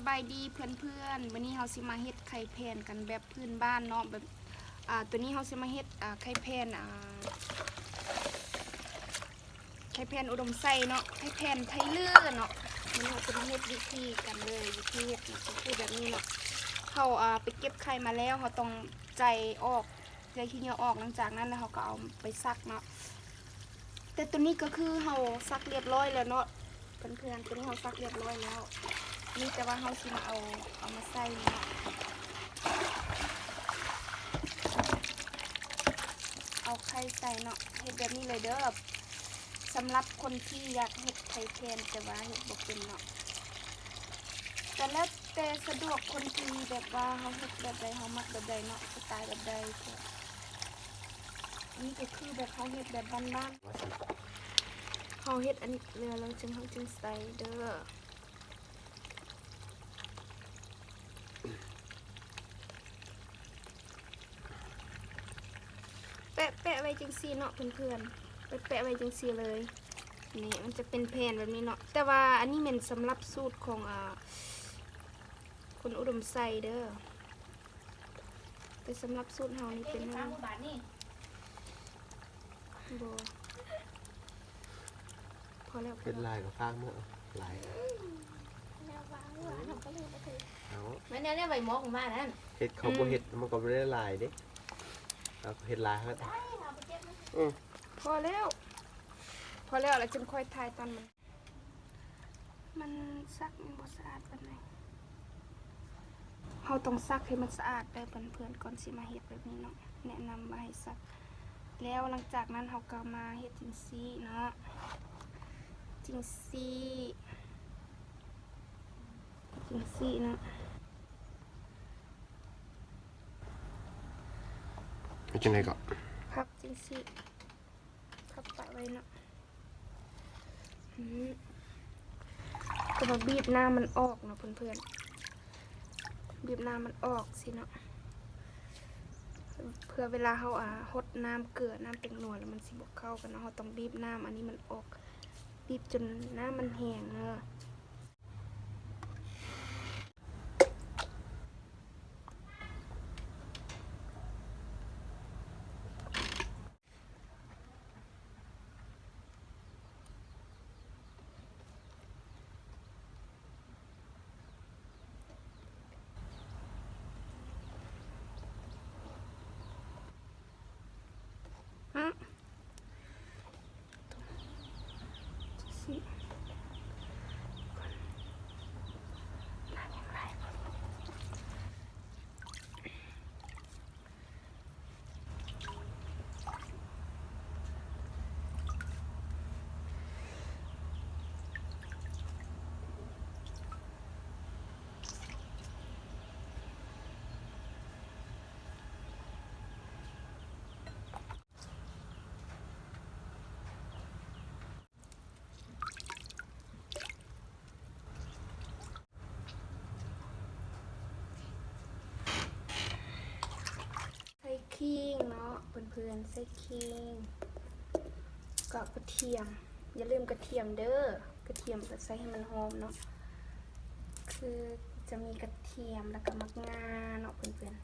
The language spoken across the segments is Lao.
ສະບາຍດີເພື່ອນໆ ມື້ນີ້ເຮົາຊິມາເຮັດໄຂ່ແຜ່ນກັນແບບພື້ນບ້ານເນາະ ແບບ ອ່າ ໂຕນີ້ເຮົາຊິມາເຮັດ ອ່າ ໄຂ່ແຜ່ນ ອ່າ ໄຂ່ແຜ່ນອຸດົມໄຊເນາະ ໄຂ່ແຜ່ນໄທເລີເນາະ ມື້ນີ້ເຮົາຊິມາເຮັດວິທີກັນເລີຍ ວິທີເຮັດເນາະ ກໍຄືແບບນີ້ເນາະ ເຮົາ ອ່າ ໄປເກັບໄຂ່ມາແລ້ວ ເຮົາຕ້ອງໄຈອອກ ໄຈຂີ້ເຫຍື້ອອອກ ຫຼັງຈາກນັ້ນແລ້ວເຮົາກໍເອົາໄປຊັກເນາະ ແຕ່ໂຕນີ້ກໍຄືເຮົາຊັກລຽບຮ້ອຍແລ້ວເນາະ ເພື່ອນໆ ໂຕນີ້ເຮົາຊັກລຽບຮ້ອຍແລ້ວ ມີແຕ່ວ່າເຮົາຊິມາເອົາ ເອົາມາໃສ່ເນາະ ເອົາໄຂ່ໃສ່ເນາະ ເຮັດແບບນີ້ເລີຍເດີ ສຳລັບຄົນທີ່ຢາກເຮັດໄຂ່ແຜ່ນ ແຕ່ວ່າເຮັດບໍ່ເປັນເນາະ ກໍແລ້ວແຕ່ສະດວກຄົນທີ່ແບບວ່າເຮົາເຮັດແບບໃດ ເຮົາມັກແບບໃດເນາະ ສະໄຕລ໌ແບບໃດ ອັນນີ້ກໍຄືແບບເຮົາເຮັດແບບບ້ານໆ ເຮົາເຮັດອັນນີ້ແລ້ວ ແລ້ວຈຶ່ງ ເຮົາຈຶ່ງໃສ່ເດີ ແປະ ແປະໄວ້ຈັ່ງຊີ້ເນາະເພື່ອນໆ ແປະ ແປະໄວ້ຈັ່ງຊີ້ເລີຍ ນີ້ມັນຈະເປັນແຜ່ນແບບນີ້ເນາະ ແຕ່ວ່າອັນນີ້ແມ່ນສຳລັບສູດຂອງ ອ່າ ຄົນອຸດົມໄຊເດີ ແຕ່ສຳລັບສູດເຮົານີ້ເປັນແນວນີ້ ບໍ່ ພໍແລ້ວ ເຮັດຫຼາຍກໍຟາກເນາະ ຫຼາຍ ເອົາ ແມ່ນແນວໃບໝໍຂອງບ້ານນັ້ນ ເຮັດເຂົາບໍ່ເຮັດ ມັນກໍບໍ່ໄດ້ຫຼາຍເດ້ ເອົາ ເຮັດຫຼາຍເຮົາ ອື ພໍແລ້ວ ພໍແລ້ວ ແລ້ວຈຶ່ງຄ່ອຍຖ່າຍຕອນມັນ ມັນຊັກມັນບໍ່ສະອາດປານໃດ ເຮົາຕ້ອງຊັກໃຫ້ມັນສະອາດເດີເພື່ອນໆ ກ່ອນຊິມາເຮັດແບບນີ້ເນາະ ແນະນຳວ່າໃຫ້ຊັກ ແລ້ວຫຼັງຈາກນັ້ນເຮົາກໍມາເຮັດຈັ່ງຊີ້ເນາະ ຈັ່ງຊີ້ ຈັ່ງຊີ້ເນາະ ເຮັດຈັ່ງໃດກໍ ພັບຈັ່ງຊີ້ ພັບປະໄວ້ເນາະ ອືມ ແຕ່ວ່າບີບນ້ຳມັນອອກເນາະເພື່ອນໆ ບີບນ້ຳມັນອອກຊີ້ເນາະ ເພື່ອເວລາເຮົາ ອ່າ ຫົດນ້ຳເກືອ ນ້ຳແປ້ງນົວ ແລ້ວມັນຊິບໍ່ເຂົ້າກັນເນາະ ເຮົາຕ້ອງບີບນ້ຳອັນນີ້ມັນອອກ ບີບຈົນນ້ຳມັນແຫ້ງເດີ. ໃສ່ຂີງເນາະເພື່ອນໆ ໃສ່ຂີງ ແລ້ວກໍກະທຽມ ຢ່າລືມກະທຽມເດີ ກະທຽມກໍໃສ່ໃຫ້ມັນຫອມເນາະ ຄືຈະມີກະທຽມ ແລ້ວກໍໝາກງາເນາະເພື່ອນໆ.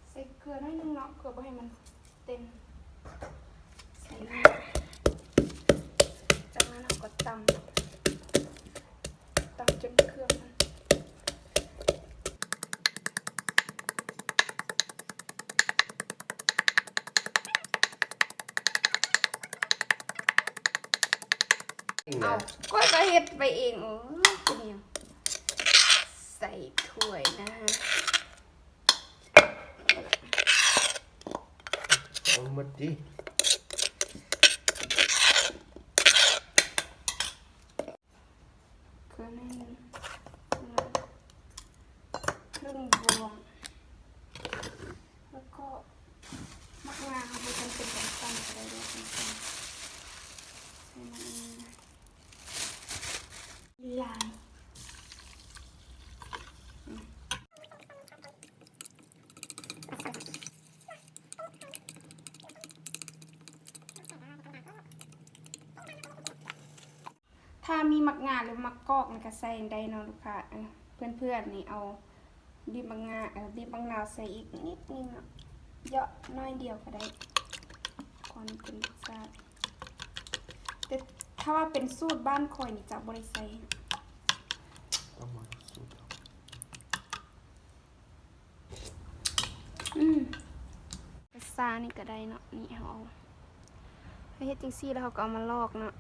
ໃສ່ເກືອໜ້ອຍໜຶ່ງເນາະ ເພື່ອບໍ່ໃຫ້ມັນເຕັມ ໃສ່ນ້ຳ ຈາກນັ້ນເຮົາກໍຕຳ ຕຳຈົນເຄື່ອງມັນ ເອົ້າ ຂ້ອຍກໍເຮັດໄປເອງ ໂອ້ຍ ເປັນຫຍັງ ໃສ່ຖ້ວຍນະ ເອົາໝົດຕິ. ເກືອໜ້ອຍໜຶ່ງ ເຄິ່ງບ່ວງ ແລ້ວກໍໝາກງາ ເຮົາບໍ່ຈຳເປັນຕ້ອງໃສ່ກໍໄດ້ເດີ ໃສ່ໝາກງາຫຼາຍໆ ອືມ. ຖ້າມີໝາກງາ ຫຼື ໝາກກອກນີ້ກໍໃສ່ໄດ້ເນາະລູກຄ້າ. ເອີ ເພື່ອນໆນີ້ເອົາບີບໝາກງາ ເອີ ບີບໝາກນາວໃສ່ອີກນິດໜຶ່ງເນາະ ເຍາະໜ້ອຍດຽວກໍໄດ້ ພໍເປັນລົດຊາດ. ແຕ່ຖ້າວ່າເປັນສູດບ້ານຂ້ອຍນີ້ຈະບໍ່ໄດ້ໃສ່ ຕ້ອງມາສູດ ອືມ ຊານີ້ກໍໄດ້ເນາະ. ນີ້ເຮົາເອົາ ເຮົາເຮັດຈັ່ງຊີ້ແລ້ວເຮົາກໍເອົາມາລອກເນາະ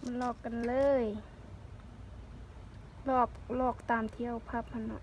ມາລອກກັນເລີຍ ລອກ ລອກຕາມທີ່ເຮົາພັບຫັ້ນເນາະ.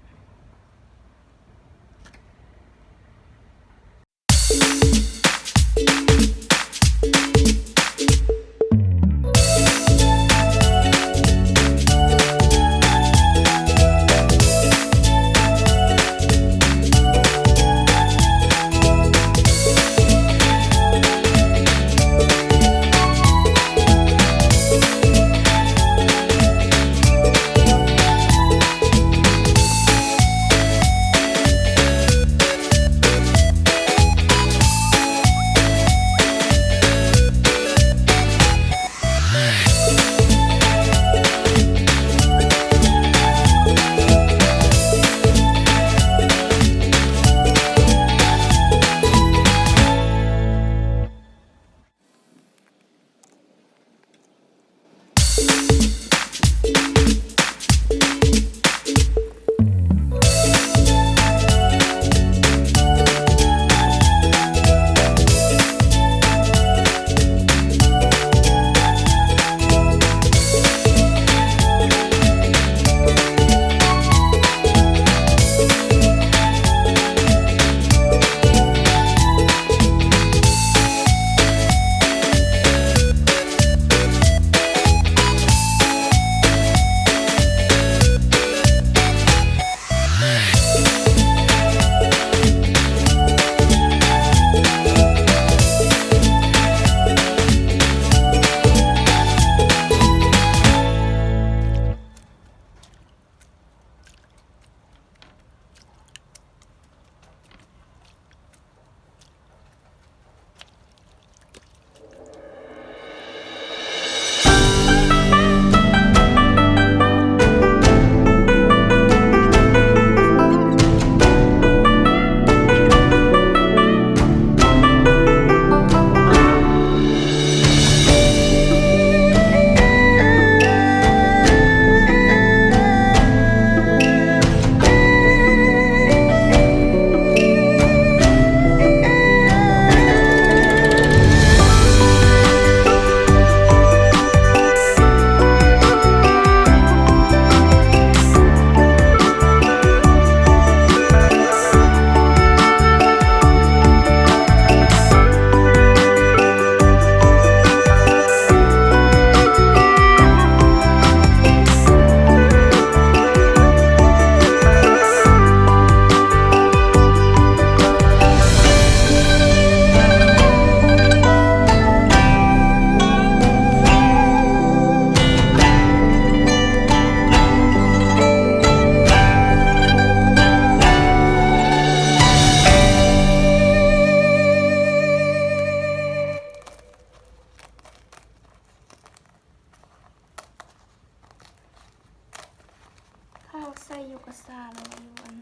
ຖ້າເຮົາໃສ່ຢູ່ກະຊາແລ້ວຢູ່ອັນ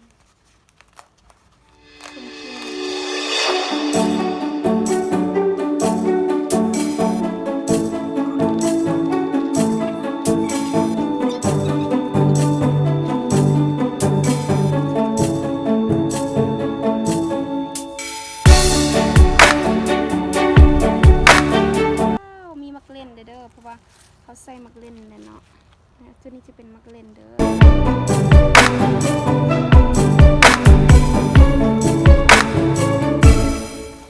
ມີໝາກເລັ່ນເດີ ເພາະວ່າເຮົາໃສ່ໝາກເລັ່ນແລ້ວເນາະ. ແລະ ຕົວນີ້ຈະເປັນໝາກເລັ່ນເດີ.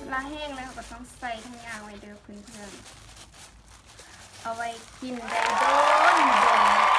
ເວລາແຫ້ງແລ້ວເຮົາກໍຕ້ອງໃສ່ຖັງຢາງໄວ້ເດີເພື່ອນໆ ເອົາໄວ້ກິນໄດ້ດົນໆ.